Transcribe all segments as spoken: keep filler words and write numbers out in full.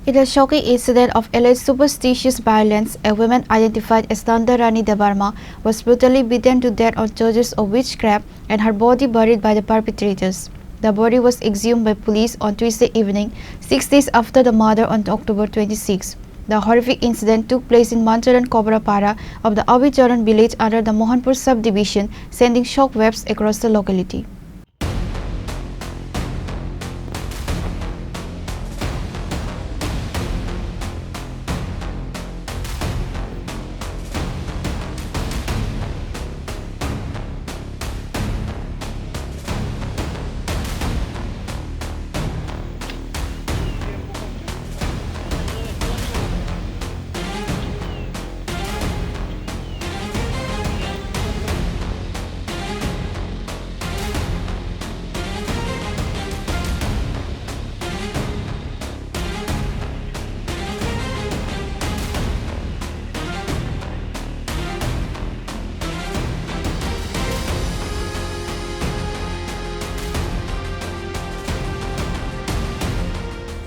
In a shocking incident of alleged superstitious violence, a woman identified as Nanda Rani Debbarma was brutally beaten to death on charges of witchcraft and her body buried by the perpetrators. The body was exhumed by police on Tuesday evening, six days after the murder on October twenty-six. The horrific incident took place in Mancharan Kobrapara of the Abicharan village under the Mohanpur subdivision, sending shockwaves across the locality.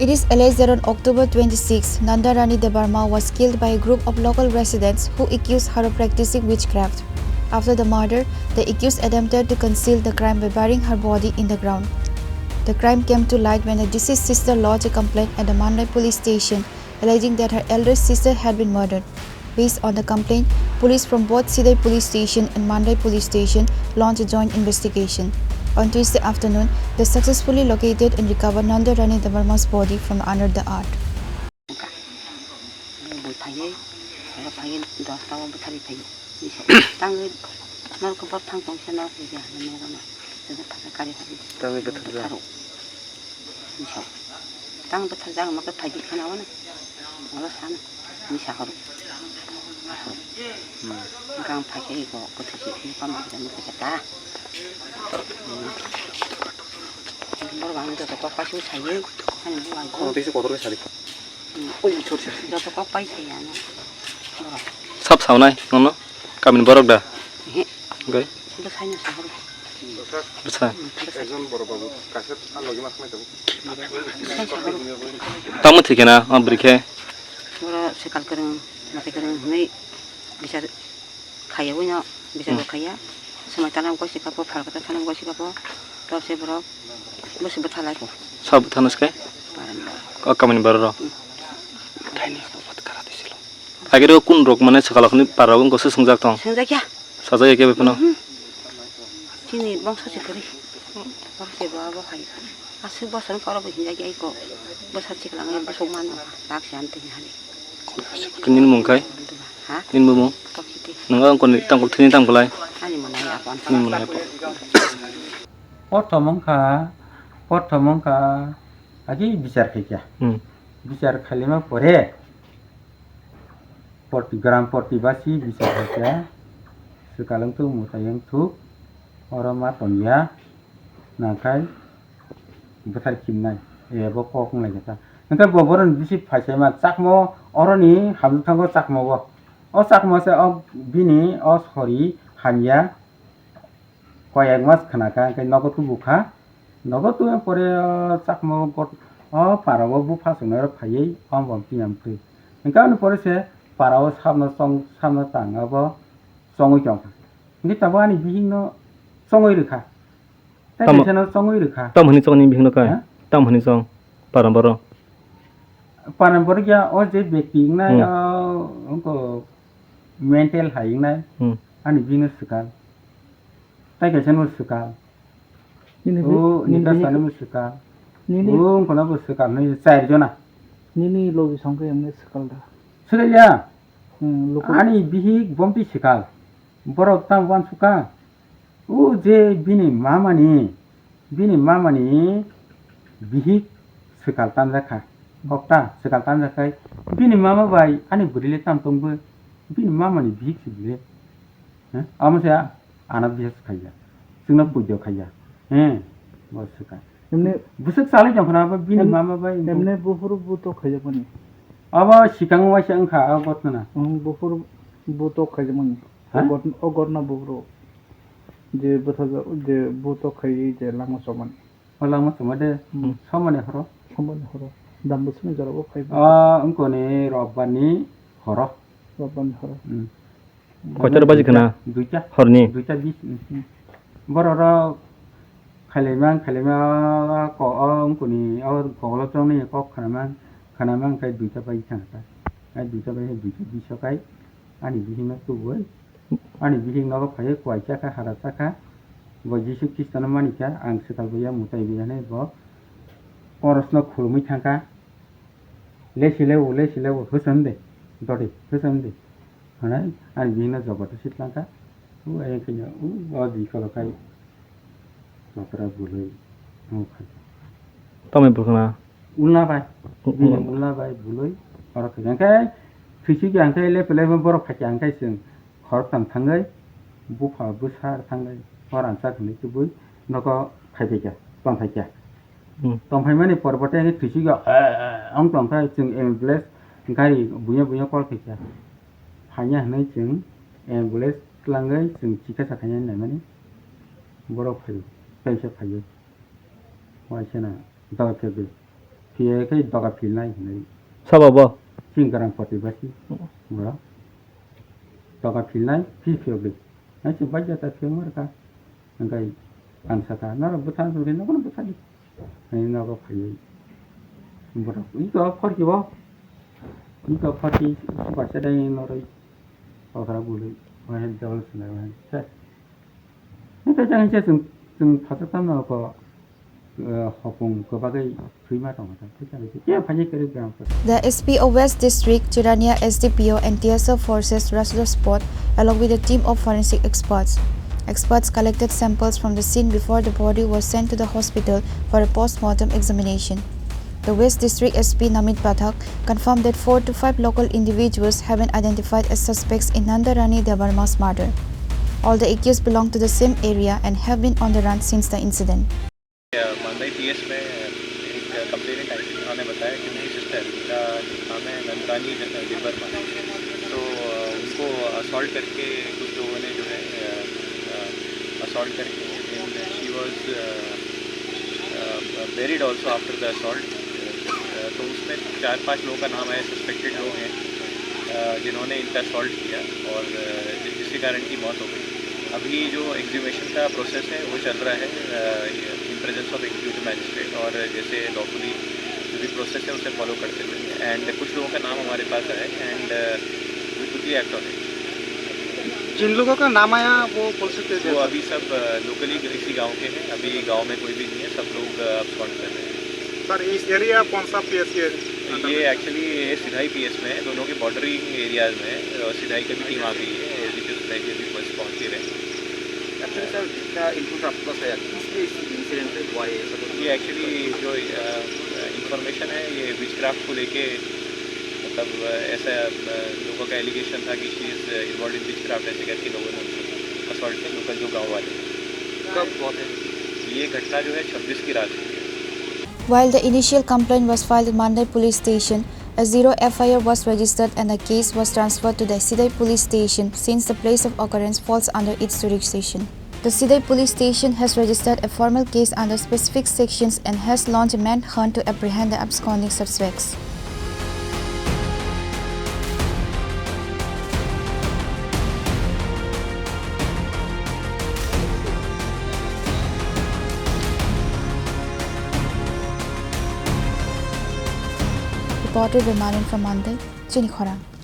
It is alleged that on October twenty-six, Nanda Rani Debbarma was killed by a group of local residents who accused her of practicing witchcraft. After the murder, the accused attempted to conceal the crime by burying her body in the ground. The crime came to light when the deceased sister lodged a complaint at the Mandai police station, alleging that her elder sister had been murdered. Based on the complaint, police from both Sidai police station and Mandai police station launched a joint investigation. On Tuesday afternoon, they successfully located and recovered Nanda Rani Debbarma's body from under the earth. Bui phaiwi, oro phaiwi dosta o bwtharwi phaiwi. Tangwi norok bor thang tong khe norok ya, norok no. Tangwi bwtharjak. Bwtharo. Misa. Tang bwthar jagama khe phaidi khana wano. Wala sana. Misa horo. Horo. Hmm. Gang phaikhe iko kwthwi se khe pam khe mukhe ta. Hmm. Borok ang joto kok pasu saye. Ani borok ang. Kono tisi kotor khe sadi. Hmm. Oi, sorry, sorry. Joto kok pai saye ano. Borok. Sab sawnai nono? Kamini borok da? Ehe. Oke. Bwsaino sahoro. Bwsa? Hmm, bwsa. Ekjon boro babu, kaisa a logi ma khnai tongo. Bwsaino sahoro. Tamo thikena, o bwrwi khe? Boro swkal kwrwng, mwtai kwrwng hwnwi bichar khaiya, buino bichar bo Hmm. khaiya. Swmai tana bo kosi kapo, phalkata tana bo kosi kapo, tobse borok bwswk bwtha lai kho. Sabo bwtha nw swkhe? Baranda. O kamini borok rok? Hmm. Agero kun rok mane swkal rok ni para rok wngkha se swngjak tong? Swngjak ya. Sajak ya kebo phano? Mhm. Chini bongso se kwrwi. Abo se bo abo hai. Aswk bosor wngkha oro bo hinjak ya iko. Bwsa chiklang ya bwswk mano. Lak se amtwi ni hari. Nini mung khai? Ha? Nini bo mung? Tokiti. Nang ang koni tangkol thini tang belai? Ani mung nai apan. Nini mung nai apan. Pothom wngkha, pothom wngkha, agi bichar khaikha. Hmm. Bichar khailima pore, Porti, gram porti basi bisa khaikha, swkal wngthuk, mwtai wngthuk, oro ma tongya, nakhai bwthar khimnai, ebo kok wnglaikha ta. Hwnkhe bo boroni bisi phaisaima chakmo, oroni hamjwk thango chakmo bo. O chakmo se o bini o sori hamya, Koyek mas khna kha, hwnkhe nogo tubu kha. Nogo tubui pore, o, chakma o got-, o para o bupha chwngno phaiwi o bom tiyam twi. Hwnkhe ani pore se para o sabno chong, sabno tang abo chongwi tong kha. Hwnkhe tabuk ani bihikno chongwi rwkha. Tei Tamo-, kaisano chongwi rwkha. Tamo hwnwi chong ni bihikno kai? Ha? Tamo hwnwi chong para boro? Para boro ya o je bekti wngnai, Hmm. o, wngkho mental hai wngnai. Hmm. Ani bihikno swkang. Tai kaisa no swkang. Nini bi-, O, nini nita bihik-, sani mo swkang. Nini O, wngkha na bo swkang, nini char jona. Nini logi song khe emne swkang da? Swkang ya. Hmm, luku- Ani bihik bomti swkang. Borok tam wan swkang. O je bini mama ni, bini mama ni bihik swkang tanjak kha. Kokta swkang tanjak khai. Bini mama bai ani bwrwi le tam tong bo. Bini mama ni bihik se bile. He? Amo se ano bihik khaiya. Chwngno puido khaiya. He? Bo swkang. Emne bwswk chalai tong khna abo bini em-, mama bai emne buphuru buto khaijakmani. Abo sikang waisa wngkha a gotna. Hmm, buphuru buto khaijakmani. Ha? O got-, o gotna buphuru. Je bwthaja-, je buto khaiwi je langma chomani. O langma choma de, Hmm. Somani horo. Somani horo. Dam bwswkni jora o phai. Ah, wngkoni Robbar ni horo. Robbar ni horo. Hmm. Koitor baji khna? Duita. Horni? Duita bis. Hmm. Borok rok khailaimang, khailaima ko, o wngkoni, o koklo chongni kok khnamang, khnamang khe duita bai thang ta. Ai duita bai, duita bis o kai ani bihik no tubui. Ani bihik nogo phaiwi kuai chakha, hara chakha. Bo Jisu Khristo no manikha, ang swkal bai ya, mwtai bai ya hinwi bo Koros no khulumwi thangkha. Lesi lebu, lesi lebu, hwsam de, dodi, hwsam de. Hwnwi ani bihik no jogoto sitlangkha. U ayang khe, u o di kholo khai. Kotora bwlwi, o khai. Tamni bwkhana? Ulna bai. U-, bini u-, ulna bai bwlwi, oro khai. Hwnkhe, thwisu khe ang khe lepe lepe borok khai khe ang khe chwng khoroktham thangwi, bupha bwsa thangwi, hor ang chak hinwi tubui, nogo khai phaikha, tong phaikha. Hmm. Tong phaimani porbote hwnkhe thwisu khe, eh, eh, ong tong khe chwng ambulance gari buya buya call khaikha. Phaiya hinwi chwng ambulance twlangwi chwng chikitsa khainani naimani borok phaio, teisa phaio. Waisana doga phiyogwi, phiya khe doga philnai hinwi. Sabo bo? Chwng Garang Poti basi, borok doga philnai, phi phiyogwi. Hai chwng baidya ta phiyogma rwkha. Hwnkhe ang sakha, "Norok bwthang tongkhe nobono bwthadi." Hai nogo phaiwi borok iko khorkibo, iko khorki bacha dai noroi kothra bului, wahai dol sinai wahai. Hwnkhe jang khe chwng, chwng phatar tamo ko, eh, hopung kwbagwi thwima tongo ta, thwisa bai khe khe phaini kwrwi gram. The S P of West District, Chirania S D P O and T S F forces rushed the spot along with a team of forensic experts. Experts collected samples from the scene before the body was sent to the hospital for a post-mortem examination. The West District S P Namit Pathak confirmed that four to five local individuals have been identified as suspects in Nandarani Debbarma's murder. All the accused belong to the same area and have been on the run since the incident. मांडई पीएस में एक कंप्लेनेंट आई थी, उन्होंने बताया कि मेरी सिस्टर, उनका नाम है नंदरानी देबरमा, तो उनको असॉल्ट करके कुछ लोगों ने जो है, असॉल्ट करके, and she was buried also after the assault. तो उसमें चार पांच लोगों का नाम आया, सस्पेक्टेड लोग हैं, अ, जिन्होंने इनका असॉल्ट किया और, अ, जि-, जिसके कारण की मौत हो गई। अभी जो एक्सह्यूमेशन का प्रोसेस है, वो चल रहा है, अ, in presence of executive magistrate, और जैसे लॉफुली जो भी प्रोसेस है, उसे फॉलो करते हुए। एंड कुछ लोगों का नाम हमारे पास आया है, एंड, अ, we quickly act on it। जिन लोगों का नाम आया, वो कौन से थे? वो अभी सब, अ, लोकली इसी गांव के हैं, अभी गांव में कोई भी नहीं है, सब लोग, अ, अब्सकॉन्ड कर रहे हैं। सर, इस एरिया कौन सा पीएस के अंडर ये में? एक्चुअली ये सिधाई पीएस में है, दोनों के बॉर्डरिंग एरियाज में है। अ, सिधाई की भी टीम आ गई है, एसडीपीओ सिधाई के भी बस पहुंच ही रहे हैं। एक्चुअली सर, जितना इनपुट आपके पास आया, किस लिए इस इंसिडेंट हुआ है, ऐसा कुछ? ये एक्चुअली जो, अ, इंफॉर्मेशन है, ये विचक्राफ्ट को लेके, मतलब, अ, ऐसा, अ, लोगों का एलिगेशन था कि she is involved in witchcraft, ऐसे करके लोगों ने असॉल्ट किया, लोकल जो गांव वाले। कब हुआ था? ये घटना जो है छब्बीस की रात हुई है। While the initial complaint was filed in Mandai Police Station, a zero F I R was registered and the case was transferred to the Sidai Police Station since the place of occurrence falls under its jurisdiction. The Sidai Police Station has registered a formal case under specific sections and has launched a manhunt to apprehend the absconding suspects. Reporter Bemarin from Mandai, Chini Khorang.